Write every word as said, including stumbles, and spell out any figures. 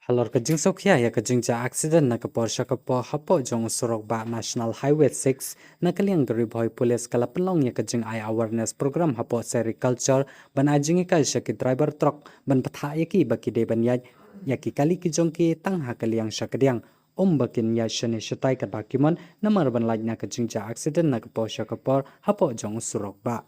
Halor ka jingsngewkhia ïa ka jingjia accident na ka por sha ka por hapoh jong u surok bah National Highway six, na ka liang ka Ri Bhoi Police ka la pynlong ïa ka jingai awareness program hapoh sericulture ban ai jinghikai sha ki driver truck ban pathah ïa ki ba ki dei ban ïaid ïa ki kali ki jong ki tang ha ka liang sha ka diang, ym ba kin ïaid shane shatai katba ki mon, namar ban lait na ka jingjia accident na ka por sha ka por hapoh jong u surok bah.